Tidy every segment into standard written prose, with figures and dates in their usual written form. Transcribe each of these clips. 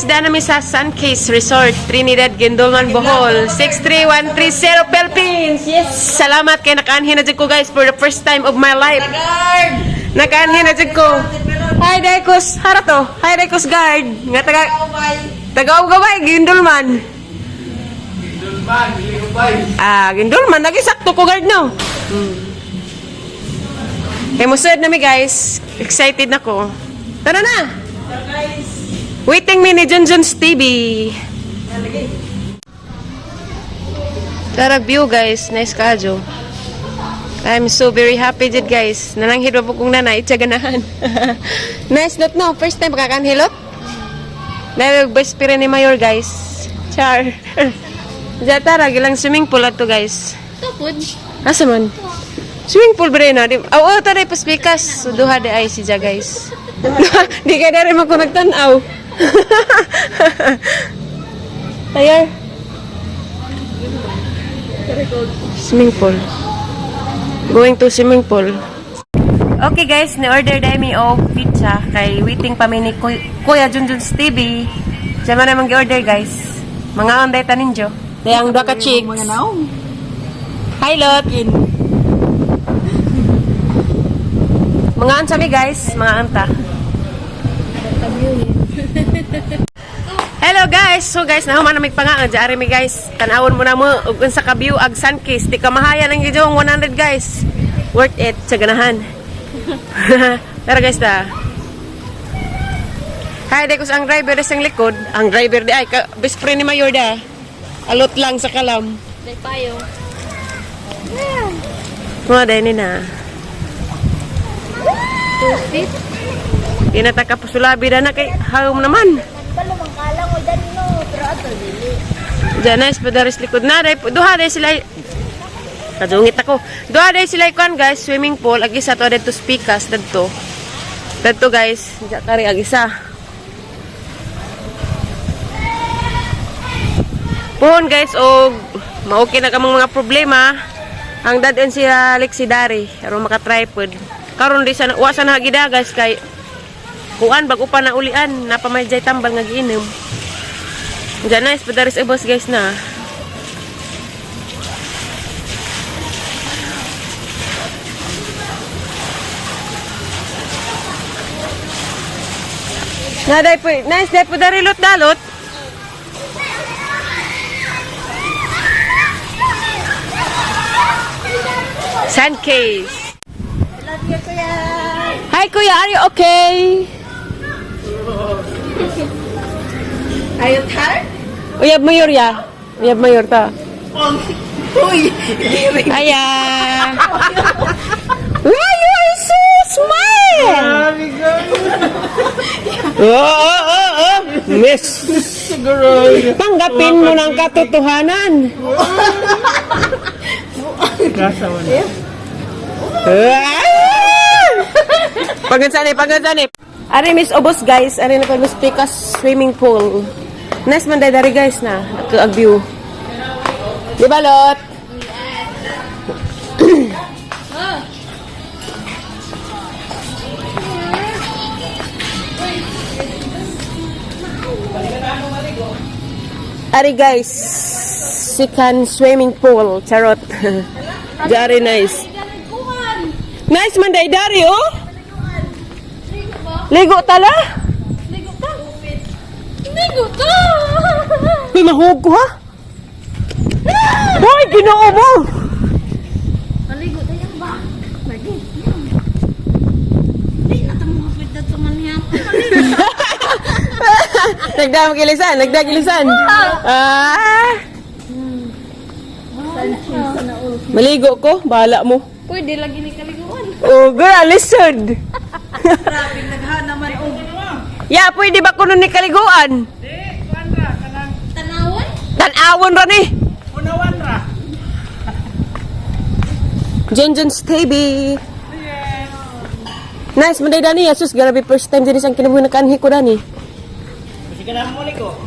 guys, daan namin sa Sunkist Resort, Trinidad, Guindulman, Bohol. 63130 Philippines. Yes, salamat kay nakaanhin na jud ko, guys, for the first time of my life. Nakaanhin na jud ko. Hi Dekos, harato. Hi Dekos guard. Nga taga taga Ugaway, Guindulman. Guindulman, dili ubay. Ah, Guindulman lagi sakto ko guard no. Kay musod na mi, guys. Excited na ko. Tara na. Waiting me ni Junjun's TV. Tarag view, guys, nice kajo. I'm so very happy jud, guys. Nananghid pa po kong nanay, itsa ganahan. Nice lot no, first time makakanhilot. Dahil best friend ni Mayor, guys. Char. Diya tara, gilang swimming pool ato, guys. Tupod. Asa man? Swimming pool ba rin na? Di, oh, oh, taray, paspikas. So, duha di ay si Ja, guys. Di ka na rin mo nagtanaw. Tayar. Swimming pool. Going to swimming pool. Okay guys, ni-order dahil mi og pizza kay waiting pa mi ni Kuya Junjun's TV. Siya man namang gi-order, guys. Mga onday tanin jo. Dayang duha ka chicks. Hi, Lot. Mga ansa mi, guys, mga anta. Hello guys. So guys, nahuman na mig pangaon di ari mi, guys. Tan-awon mo na mo og unsa ka view ag Sunkist. Di ka mahaya lang gyud ang 100, guys. Worth it sa ganahan. Tara guys ta. Hi, deko ang driver sa likod. Ang driver di ay ka, best friend ni Mayor da. Alot lang sa kalam. Day payo. Mga dahil ni na. 2 feet. Tinataka po sulabi na na kay hawom naman. Nagpalo man kalang o dan no, pero ato dili. Diyan na, espadaris likod na. Dahil, duha dahil sila. Kadungit ako. Duha dahil sila ikuan, guys, swimming pool. Ag isa to, dito speakers, dito. Dito, guys. Diyan kari, ag isa. Puhon, guys, og maokay na kamong mga problema. Ang dad-in sila Lexi Dari, aron maka-tripod. Karon di sa wa sa nagida, guys, kay kuan bago pa na ulian, napamay jay tambal nga giinom. Diyan na, espadaris ubos, guys, na. Na, day po, nice, day po darilot dalot. Sand case. Love you, kuya. Hi, kuya, are you okay? Are you tired? Uyab mayor ya. Uyab mayor ta. Uy, Aya. Why you are so smile? Oh. Miss. Tanggapin mo ng katotohanan. Ah! Pagansani, pagansani. Ari miss ubos, guys, ari na pa miss Pikas swimming pool. Nice man dari, guys, na ag view. Di ba, Lot? Ari guys, sikan swimming pool, charot. Dari nice. Nice man day dari oh. Ligo tala. Ligo ta. Ligo ta. Uy, mahug ko ha. Hoy, Ginoo mo. Maligo tayo ba? Lagi. Di na tamo hapit na tumanyan. Nagdam kilisan, nagdagilisan. Ah. Maligo ko, bahala mo. Pwede lagi ni kaliguan. Oh, girl, listen. Grabe naghana man og Ya, pwede ba kuno ni kaliguan? tanawon. Tan-awon ra ni. Unawan ra. Junjun's TV. Nice, manday dani. Asus, grabe first time din isang kinabuhi nakaanhi ko dani. Sige na mo ko.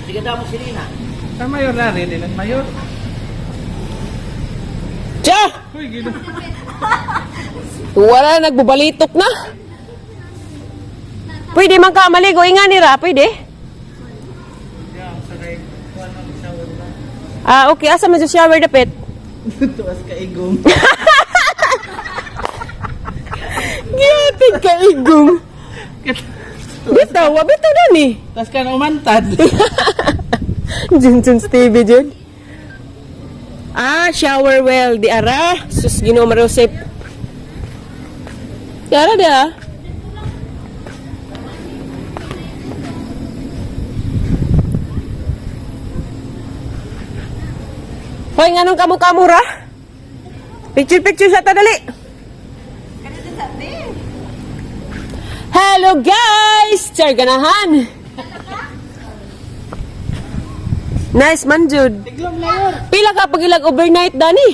Sige na mo silina. Sa mayor na rin, ilan mayor? Tsa! Uy, gino. Wala, nagbubalitok na. Pwede man ka maligo, inga nira, pwede. Kuan ang shower ba? Ah, okay. Asa man sa shower dapit? Tuas ka igong. Giyatig ka igong. Bitaw, wa bitaw dani. Tuas ka na umantad. Junjun TV jud. Ah, shower well di ara. Sus Ginoo Marosep. Di ara di ah. Hoy, nganong kamo-kamo ra? Picture picture sa tadali. Hello guys! Char ganahan. Nice man jud. Pila ka pagilag overnight dani?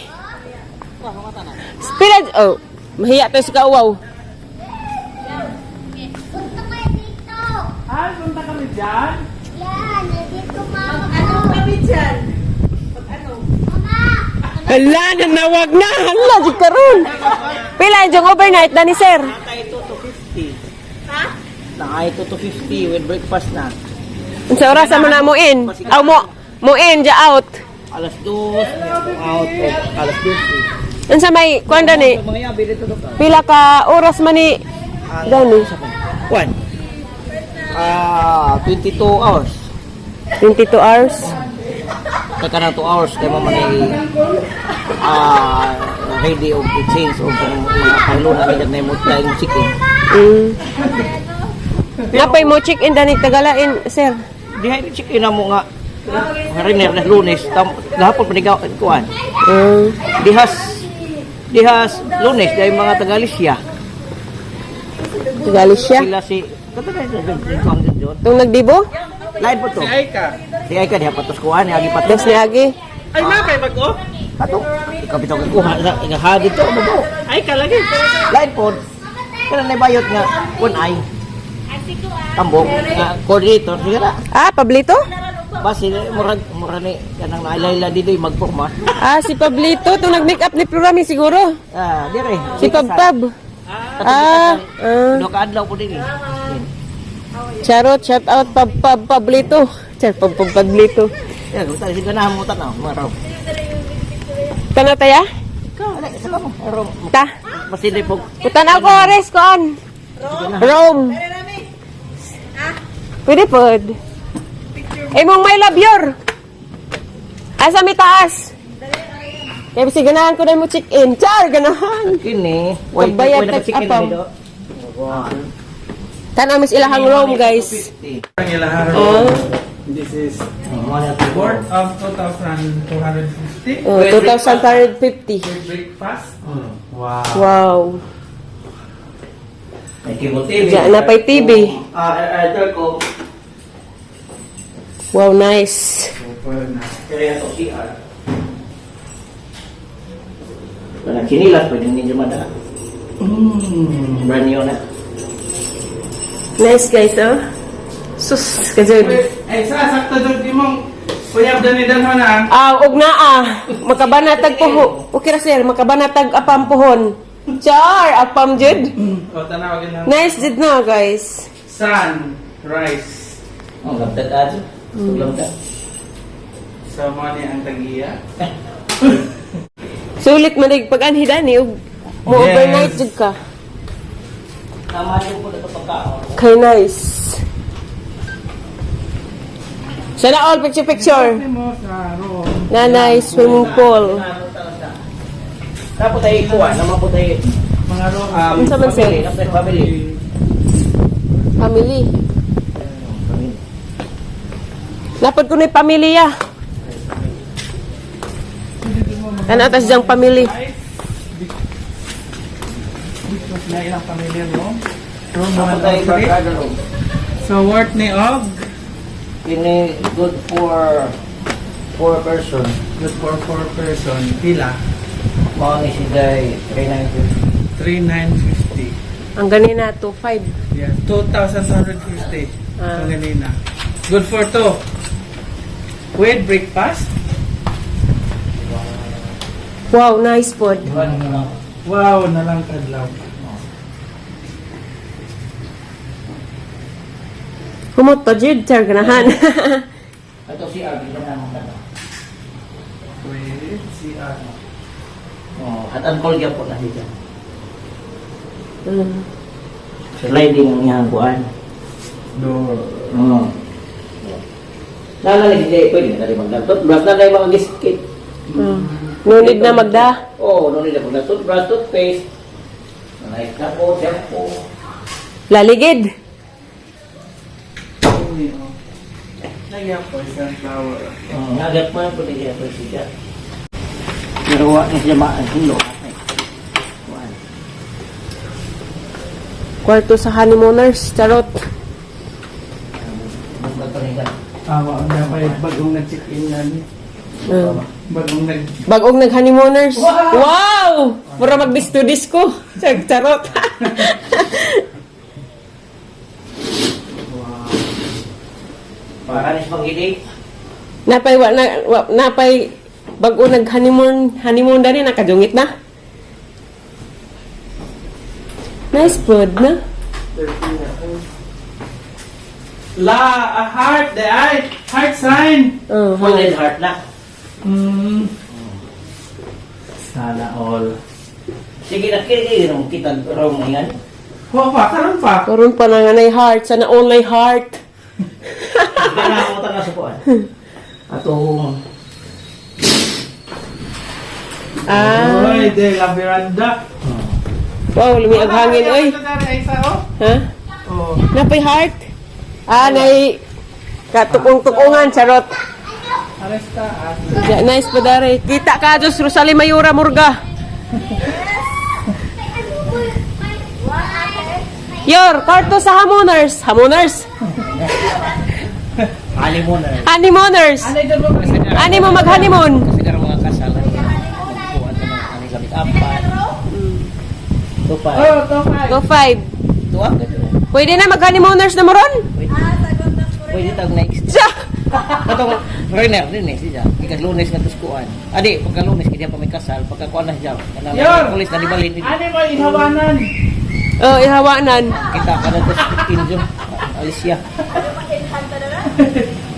Pila oh, mahiya tayo sa kauwaw. Punta kayo dito. Ay, punta kami dyan. Yan, nandito mama. Ano kami dyan? Pag ano? Mama! Hala, nanawag na. Hala, jud karon. Pila yung overnight dani sir? Nakay 2 to 50. Ha? Nakay 2 to 50 with breakfast na. Unsa oras mo na mo in? Aw mo mo in ja out. Alas 2, out of alas 12. Unsa may kuan dani? Mga yabi dito to. Pila ka oras man ni dani? Kuan. Ah, 22 hours. 22 hours. Kaya na 2 hours kay mama ni ah ready og change og kanang mga pahiluna ni na mo dahil mo chicken. Napay mo check in dani tagalain sir. Diha ni chicken na mo nga Riner na Lunes tam gahapon panigaw kuan. Dihas dihas Lunes dahil mga Tagalisya. Galisya. Sila si katagay dito ang John. Tung nagdibo? Lain po to. Si Aika. Si Aika diha patos kuan agi patos. Das ni agi. Ay, na kay bago. Kato. Ikaw bitaw kay kuha nga ha dito mo. Aika lagi. Lain po. Kana na bayot nga kun ay. Tambok nga coordinator sige na. Ah, Pablito? Basi murag mura ni kanang naalayla dito magporma. Ah, si Pablito tung nag-make up ni Plurami siguro. Ah, dire. Si Pabpab. Ah, ah. Duha ka adlaw po dinhi. Charot, shout out Pab Pab Pablito. Char Pab Pab Pablito. Ya, gusto sige na mo tanaw, maraw. Tanaw taya? Ala, isa ka mo. Pero Ta. masilip po. Tanaw ko oras koan. Rome. Pwede pod. Imong may labyor. Asa mi taas? Kaya si ganahan ko na mo check in. Char, ganahan. Kini, way Kabayad way naka-chicken tag-apaw. dito. Wow. Tanaw mis ilahang Rome, guys. Ang ilahang Oh. This is worth of 2,250. Oh, 2,550. With breakfast. Wow. Wow. May cable TV. Diyan na pa'y TV. Ah, airtel ko. Wow, nice. Super na. Kaya to CR. Wala kinilas pwede ninyo madala. Brand new na. Nice, guys, oh. Sus, kajud. Ay, sa sakto jud imong uyab dani dalhon na. Ah, og naa. Makabanatag puho. Okay ra sir, makabanatag apam puhon. Char, apam jud. O tanaw gid. Nice jud na, guys. Sun rice. Oh, lamtad ato. Lamtad. So mo ni ang tagiya. Sulit manig pag anhi dani og mo Yes. overnight jud ka. Tama yung po na ito pagkaon. Kay nice. Sana all picture picture. Mo sa room. Nanay swimming pool. Tapos tayo ikuha, naman po tayo Mga room. Unsa man sir? family, napay family. Family. Lapad ko ni pamilya. Ano tas diyang family? Because na ilang pamilya room. Room Tapos tayo 103. garden room. So worth ni og Kini good for four person. good for four person. Pila? Mao ni si Day 390. 3,950. Ang ganina 2.5. Yeah, 2,250. Ah. Ang ganina. Good for two. With breakfast. Wow, nice pod. Wow, nalang kadlaw. Humot pa jud char ganahan. Ito Kato si Arby na naman ka. Wait, si ano. Oh, hot and cold gyapon na dito. Mm. Sliding ang iyang kuan. Door. Oo. Nalala di pwede na rin magdala. Toothbrush na na yung mga giskit. No need na magda. Oo, no need na magdala. Toothbrush, toothpaste. Nice na po, shampoo. Laligid. Uy, oh. Nagya po, sunflower. Nagat mo yung pwede siya siya. Pero wa ni siya maanhilo. Kuan. Kwarto sa honeymooners. Charot. Tama, ang dapat bagong nag-check-in yan. Mm. Bagong nag... Bagong nag-honeymooners. Wow! Wow! Mura mag-disco-disco. Charot. Wow. Para ni panggidig. Napay wa na wa, napay bago nag honeymoon honeymoon dani nakajungit na. Nice food na. La, a heart, the eye, heart sign. Oh, Folded heart na. Sana all. Sige na kini nung kita rong yan. Wa pa, karon pa. Karon pa na nga nay heart sana only heart. Kana ako tanga sa kuan. Atong Ah. Oy, de la veranda. Wow, lumi ang hangin oy. Ay, isa, oh. Ha? Oh. Napay heart. Ah, nay katukong-tukungan charot. Aresta, ah. Ya, nice pa dare. Kita ka Diyos Rosalie Mayura Murga. Yor, kwarto sa homeowners. Homeowners. honeymoon. Honeymooners. Ano ito ba? Ani mo mag-honeymoon? Kasi karon mga kasal ay nagkuan sa mga kanila gamit apat. Tupa. Oh, to five. Go five. Tuwa ka dito. Pwede na mag-honeymooners na mo ron? Pwede tag next. Siya! Katong foreigner din eh siya. Gikan Lunes nga tuskuan. Adi pagka Lunes kaya pa may kasal, pagka kuan na siya. Kanang Yor! pulis na di balin. Ano mo ihawanan? Oh, ihawanan. Kita ka na to sa 15 June. Alicia.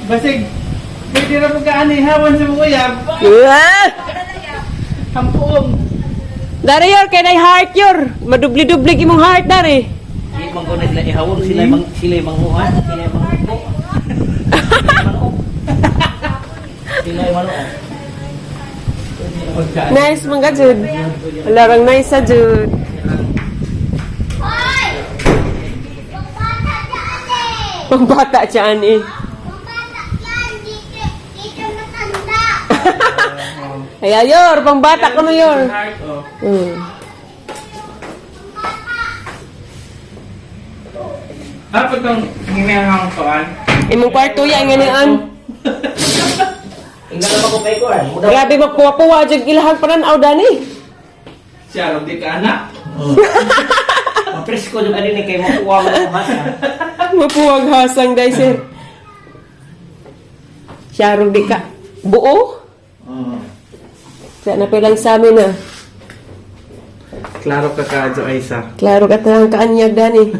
Basig, pwede na pagkaan ihawan sa mga uyab. Ah! Hampuong. Dari yor, kay nay heart yor. Madubli-dubli imong heart dari. Di man ko na sila ihawon sila mang sila manguhan, sila manguho. Sila manuo. Sila manuo. Nice mga jud. Wala rang nice sa jud. Hoy! Pambata dyan eh! Pangbata siya ani. Pambata yan! Dito, dito matanda! Kaya yor, pangbata ko no yor. Heart, oh. Dapat itong hinahang kuan. Imong kwarto ya nganian. Ingala pa ko kay kuan. Muda. Grabe magpuwa-puwa jud ilahang panan-aw dani. Siya, di ka anak. Mapresko jud ani ni kay makuha mo ang hasa. Mapuwag hasang day sir. Siya rong di ka buo. Sa na lang sa amin ah. Klaro ka ka, Jo Aisa. Klaro ka talang kaanyag dani.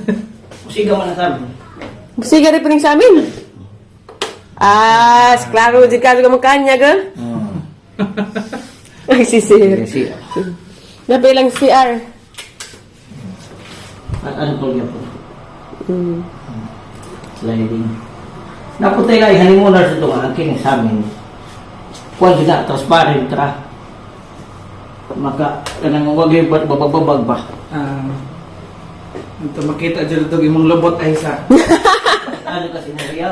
Siga man na sabi. Sige rin pa rin sa amin. Ah, klaro di ka ka magkaanyag ah. Ay, si sir. Si Napilang CR. ano ko niya po. Sliding. Naputay lang honeymooners ito nga ang kini sa amin. Kuan jud na transparent ra. Maka kanang wag yung babababag ba. Ah, ito makita dyan ito imong lobot Aisa. Ano kasi mo riya?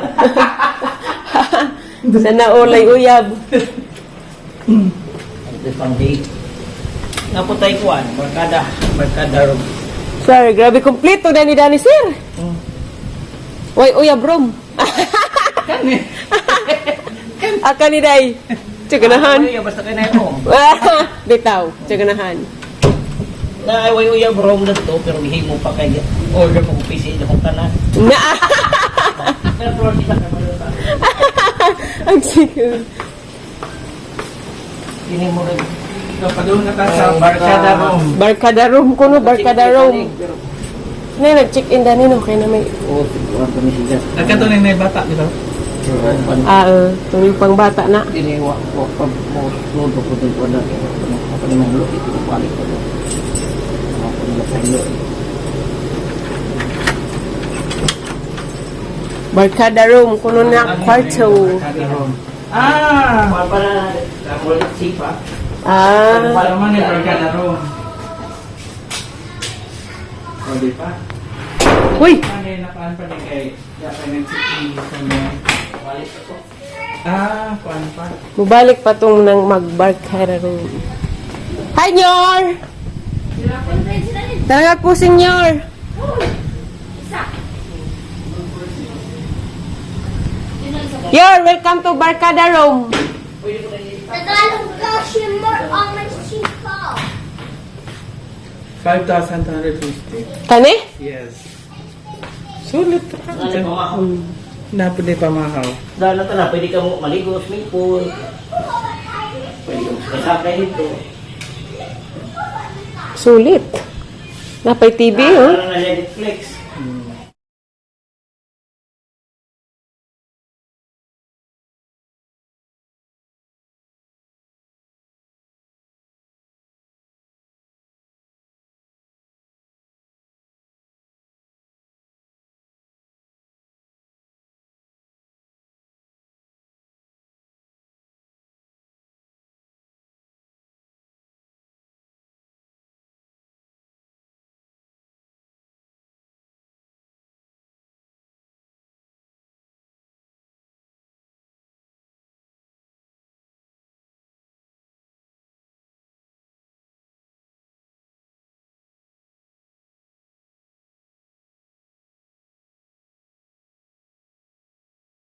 Sana ulay uyab. Ito pang date. Naputay kuan, barkada, barkada room. Sir, grabe kompleto dani dani sir. Way uyab room. Kani. Aka ni day. Tsaganahan. Ay, basta kay na mo. Bitaw, tsaganahan. Na ay way uyab room na to pero gihimo pa kay order mo kung PC kung tanan. Na. Pero floor kita ka maluta. Ang sige. Kini mo rin. So, padung na ta sa barkada room. Barkada room ko no, barkada room. Na nag-check-in dani no kay na may Oo, kuan kami siya. Nagkato na yung bata, di ba? Ah, tubig pang bata na. Dili wa wa pa mo luto ko din ko na. Ako ni mahlo ito balik ko. Ako nila pahilo. Barkada room, kuno na kwarto. Barkada room. Ah! Para para ulit sipa. Ah, Para man yung barkada room. O, di pa? uy! Ano yung nakaan pa ni kay dapat nag-check-in sa mga. Balik ako. Ah, kuan pa. Mubalik pa tong nang magbarkada room. Hi, Nyor! Talaga po, senyor. Yor, welcome to Barkada Room. Tagalog ka, shimmer, almond, chico. 5,250. Kani? Yes. Sulit ka. Dali pa mahaw. Napod ni pamahaw. Dahil na tala, pwede ka mo maligo, swimming pool. Pwede ka mo sakay dito. Sulit. Napay TV, oh. Ano na Netflix.